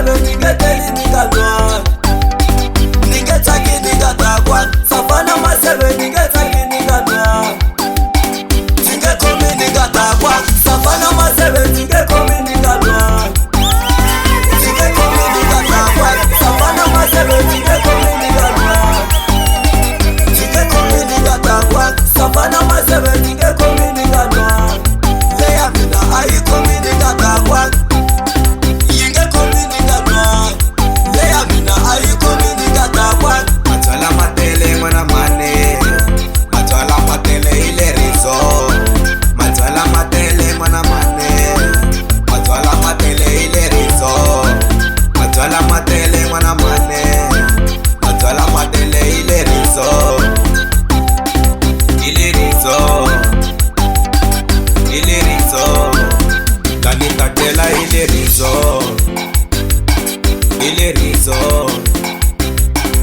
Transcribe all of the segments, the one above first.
maseve ni nge teli ni nga nwa ni nge tsaki ni nga dakwa safana maseve ni nge tsaki ni nga nwa ndzi nge khomi ni nga dakwa safana maseve ndzi nge khomi ni nga nwa ndzi nge khomi ni nga dakwa safana maseve ndzi nge khomi ni nga nwa ndzi nge khomi ni nga dakwa safana maseve ndzi nge khomi ni nga nwa leya mina a yi khomi ni nga dakwa yi nge khomi ni nga nwa leya mina a yi khomi ni nga dakwa. Matswala matele n'wana mhani, matswala matele hi le rizo. Matswala matele n'wana mhani, matswala matele hi le rizo. Matswala matele n'wana mhani, matswala matele hi le rizo. Hi le rizo, hi le rizo. Tani tatela hi le rizo, hi le rizo.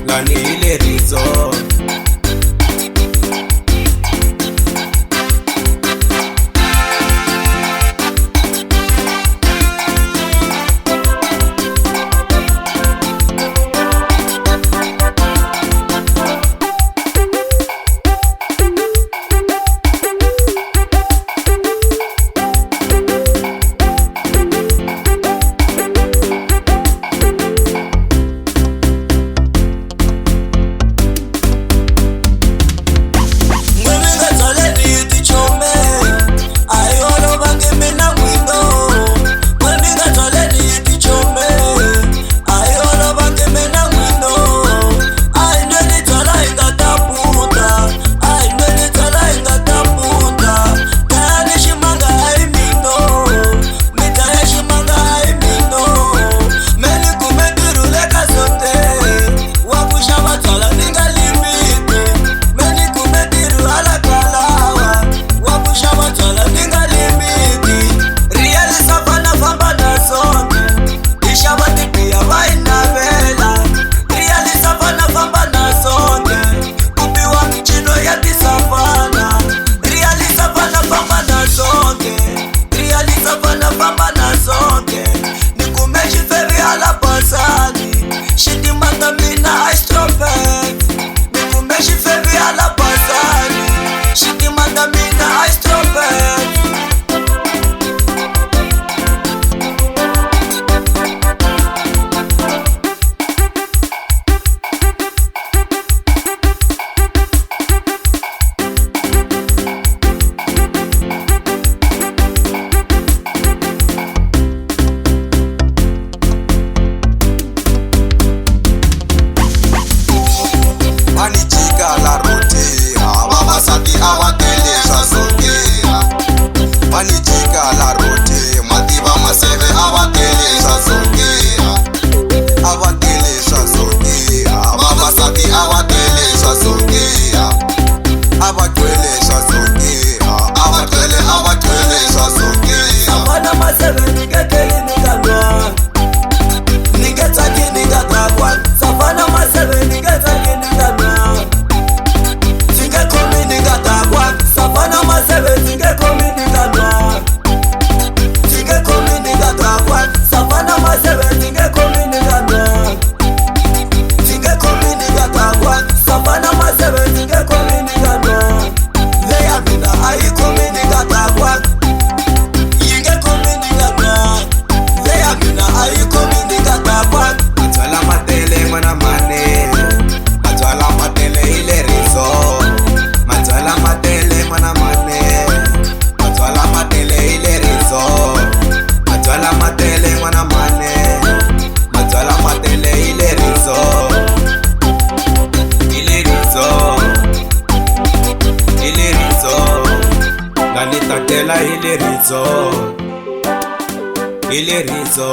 Lani hi le rizo. N'we mi nga byaleni tichomi a hi olovangi mina n'wino. N'we mi nga byaleni tichomi a hi olovangi mina n'wino. A hi nweni byala hi nga ta puta, a hi nweni byala hi nga ta puta. Dlayani ximanga a hi mino, mi dlaya ximanga a hi mino. Me ni kume ntirho le ka Sonte wa ku xava byala ni nga limiti. Me ni kume ntirho hala kalawa wa ku xava byala ni nga limiti. Real safana famba na sonke hi xava tibiya va yi navela. Real safana famba na sonke ku biwa mincino ya tisafana. Real safana famba na sonke, Real safana famba na sonke. Ni kume xifevi hala Basani xi timanga mina a xitropet. Ni kume xifevi hala Basani xi timanga mina a xitropet. Va ni jika la rotiha, vavasati a va tele swa songiha. Va ni jika la roti, mativa maseve a va tele swa songiha. A va tele swa songiha, vavasati a va tele swa songiha. A va twele swa songiha, a va twele, a va twele swa songiha. Safana maseve ni nge teli ni nga nwa ni nge tsaki ni nga dakwa. Safana maseve ni nge tsaki ni nga nwa ndzi nge khomi ni nga dakwa. Safana maseve ndzi nge khomi ni nga nwa ndzi nge khomi ni nga dakwa. Safana maseve ndzi nge khomi ni nga nwa ndzi nge khomi ni nga dakwa. Safana maseve ndzi nge khomi ni nga nwa leya mina a yi khomi ni nga dakwa yi nge khomi ni nga nwa leya mina a yi khomi ni nga dakwa. Matswala matele n'wana mhani, matswala matele hi le rizo. Matswala matele n'wana mhani, matswala matele hi le rizo. Matswala matele n'wana mhani, matswala matele hi le rizo. Hi le rizo, hi le rizo. Nga ni tatela hi le rizo, hi le rizo.